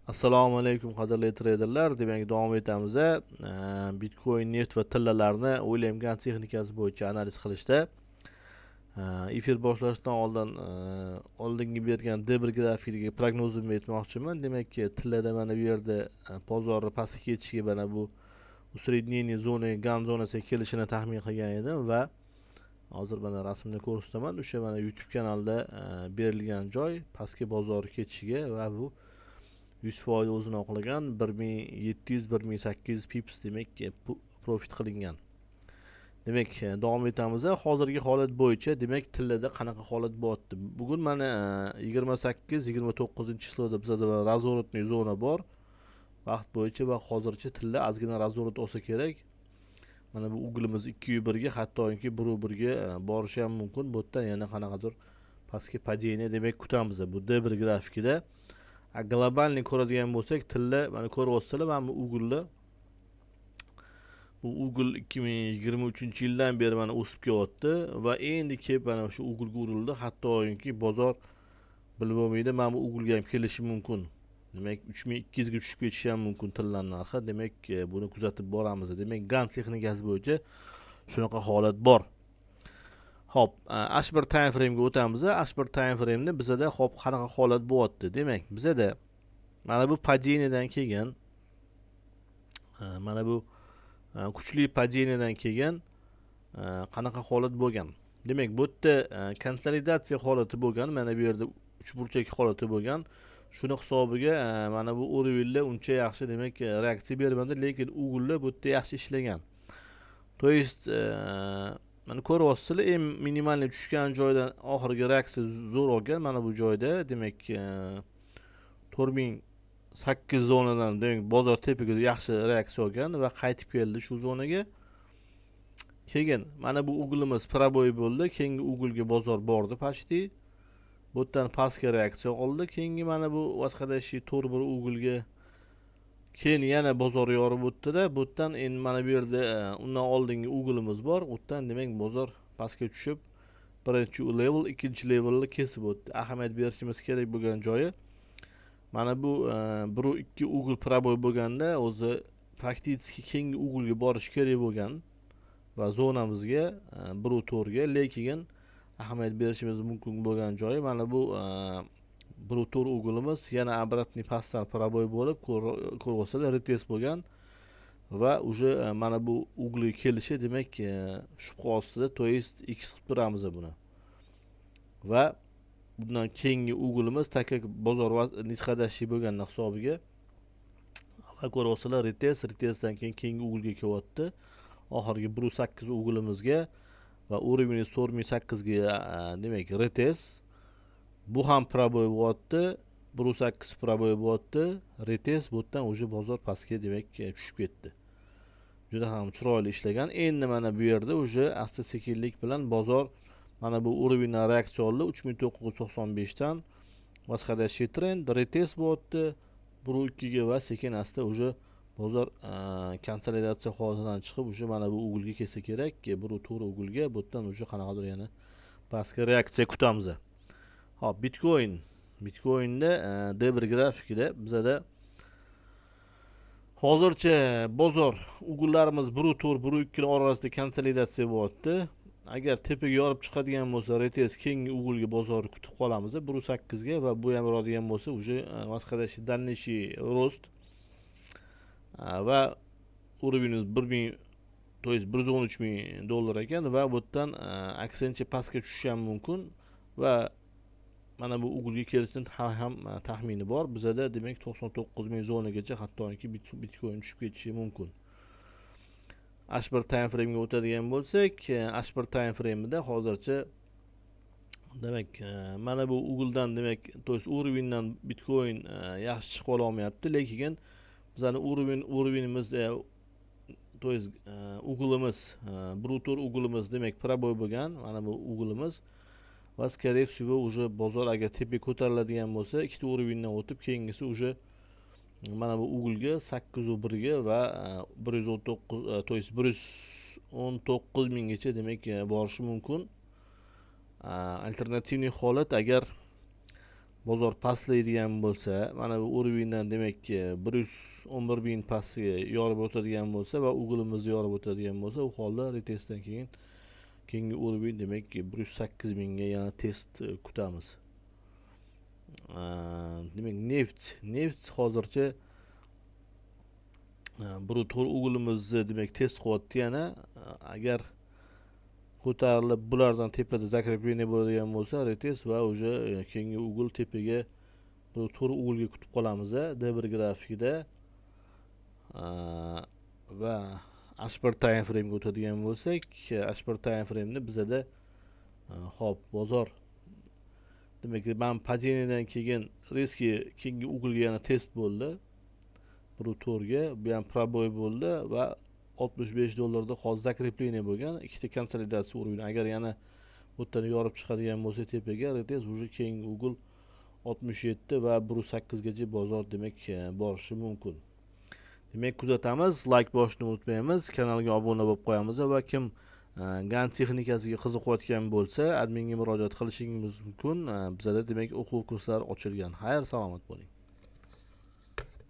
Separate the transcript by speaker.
Speaker 1: Assalomu alaykum, qadrli treyderlar. Demak, davom etamiz. Bitcoin, neft va tillalarni William Gann texnikasi bo'yicha analiz qilishda. Efir boshlashdan oldin oldingi bergan D1 grafikdagi prognozimni aytmoqchiman. Demak, tillada mana bu yerda bozorni pastga ketishiga, mana bu усреднение zona, Gann zonasiga kelishini taxmin qilgan edim va hozir mana rasmda ko'rsataman. O'sha mana YouTube kanalda berilgan joy pastga bozor ketishiga va bu 100% o'zini oqlagan, 1700, 1800 pips, demak, profit qilingan. Demak, davom etamiz. Hozirgi holat bo'yicha, demak, tillada qanaqa holat bo'lyapti? Bugun mana 28, 29 число da bizada разворотный zona bor vaqt bo'yicha va hozircha tilla ozgina разворот olsa kerak. Mana bu угол imiz 2 1 ga, hattoki 1 1 ga borishi ham mumkin. Bu yerdan yana qanaqadir pastga падение, demak, kutamiz bu D1 grafikida. Глобальный ko'radigan bo'lsak, tilla mana ko'ryapsizlar, mana bu угол ni, bu угол 2023 yildan beri mana o'sib kelyapti va endi kelib mana shu угол ga urildi. Hattoki bozor, bilib bo'lmaydi, mana bu угол ga ham kelishi mumkin. Demak, 3200 ga tushib ketishi ham mumkin tillani narxi. Demak, buni kuzatib boramiz. Demak, Gann texnikasi bo'yicha shunaqa holat bor. Ho'p, H1 time frame ga o'tamiz. H1 time frameda bizada, ho'p, qanaqa holat bo'lyapti? Demak, bizada mana bu падение dan keyin, mana bu kuchli падение dan keyin qanaqa holat bo'lgan? Demak, bu yerda konsolidatsiya holati bo'lgan, mana bu yerda uchburchak holati bo'lgan. Shuni hisobiga mana bu уровень lar uncha yaxshi, demak, reaksiya bermadi, lekin угол lar bu yerda yaxshi ishlagan. То есть mana ko'ryapsizlar, eng минимальный tushgan joydan oxirgi reaksiya zo'r olgan mana bu joyda. Demak, 4008 zonadan, demak, bozor tepaga yaxshi reaksiya olgan va qaytib keldi shu zonaga. Keyin mana bu угол imiz пробой bo'ldi, keyingi угол ga bozor bordi почти, bu yerdan pastga reaksiya oldi. Keyingi mana bu восходящий 4 1 угол ga keyin yana bozor yorib o'tdida, bu yerdan endi mana bu yerda undan oldingi угол imiz bor, u yerdan, demak, bozor pastga tushib, birinchi level, ikkinchi levelni kesib o'tdi. Ahamiyat berishimiz kerak bo'lgan joyi, mana bu 1 2 угол пробой bo'lganda, o'zi фактически keyingi угол ga borish kerak bo'lgan va zonamizga, 1 4 ga. Lekin ahamiyat berishimiz mumkin bo'lgan joyi, mana bu 1 4 угол imiz yana обратный pastdan пробой bo'lib, ko'ryapsizlar, retest bo'lgan va уже mana bu угол ga kelishi, demak, shubha ostida, то есть x qilib turamiz buni. Va bundan keyingi угол imiz, так как bozor нисходящий bo'lgani hisobiga va ko'ryapsizlar, retest, retestdan keyin keyingi угол ga kelyapti, oxirgi 1 8 угол imizga va уровень 4008 ga, demak, retest, bu ham пробой bo'lyapti, 1 8 пробой bo'lyapti, retest, bu yerdan уже bozor pastga, demak, tushib ketdi. Juda ham chiroyli ishlagan. Endi mana bu yerda уже asta sekinlik bilan bozor mana bu уровень dan reaksiya oldi, 3995 dan восходящий trend, retest bo'lyapti 1 2 ga va sekin asta уже bozor konsolidatsiya holatidan chiqib, уже mana bu угол ga kelsa kerak, 1 4 угол ga. Bu yerdan уже qanaqadir yana pastga reaksiya kutamiz. Ho'p, bitcoin. Bitcoinda D1 grafikida bizada hozircha bozor угол larimiz 1 4, 1 2 orasida konsolidatsiya bo'lyapti. Agar tepaga yorib chiqadigan bo'lsa, retest, keyingi угол ga bozorni kutib qolamiz, 1 8 ga va bu ham yoradigan bo'lsa, уже восходящий дальнейший рост va уровень imiz 1000, то есть 113 000 dollar ekan va bu yerdan aksincha pastga tushishi ham mumkin va mana bu угол ga kelishini hali ham taxmini bor bizada. Demak, 99 000 zonagacha hattoki bitcoin tushib ketishi mumkin. H1 time frame ga o'tadigan bo'lsak, H1 time frame'ida hozircha, demak, mana bu угол dan, demak, то есть уровень dan bitcoin yaxshi chiqib ololmayapti, lekin bizani уровень imiz, то есть угол imiz, 1 4 угол imiz, demak, пробой bo'lgan mana bu угол imiz va, скорее всего, уже bozor agar tepaga ko'tariladigan bo'lsa, ikkita уровень dan o'tib, keyingisi уже mana bu угол ga, 8 1 ga va 119, то есть 119 minggacha, demak, borishi mumkin. Альтернативный holat, agar Bozor pastlaydigan bo'lsa, mana bu уровень dan, demak, 111 000 pastiga yorib o'tadigan bo'lsa va угол imizni yorib o'tadigan bo'lsa, u holda retestdan keyin keyingi уровень, demak, 108 000ga yana test kutamiz. Demak, neft hozircha 1,4 угол imizni, demak, test qilyapti yana. Agar ko'tarilib, bulardan tepada закрепление bo'ladigan bo'lsa, retest va уже keyingi угол tepaga, 1,4 угол ga kutib qolamiz D1 grafikida. Va H1 time framega o'tadigan bo'lsak, H1 time frameni bizada hop, bozor, demak, mana падение dan keyin резкий keyingi угол ga yana test bo'ldi, 1,4ga. Bu ham пробой bo'ldi va 65 dollarda hozir закрепление bo'lgan, ikkita konsolidatsiya уровень. Agar yana bu yerdan yorib chiqadigan bo'lsa tepaga, retest, уже keyingi угол 67 va 1,8gacha bozor, demak, borishi mumkin. Demak, kuzatamiz, layk bosishni unutmaymiz, kanalga obuna bo'lib qo'yamiz va kim Gann texnikasiga qiziqayotgan bo'lsa, adminga murojaat qilishingiz mumkin. Bizada, demak, o'quv kurslari ochilgan. Xayr, salomat bo'ling.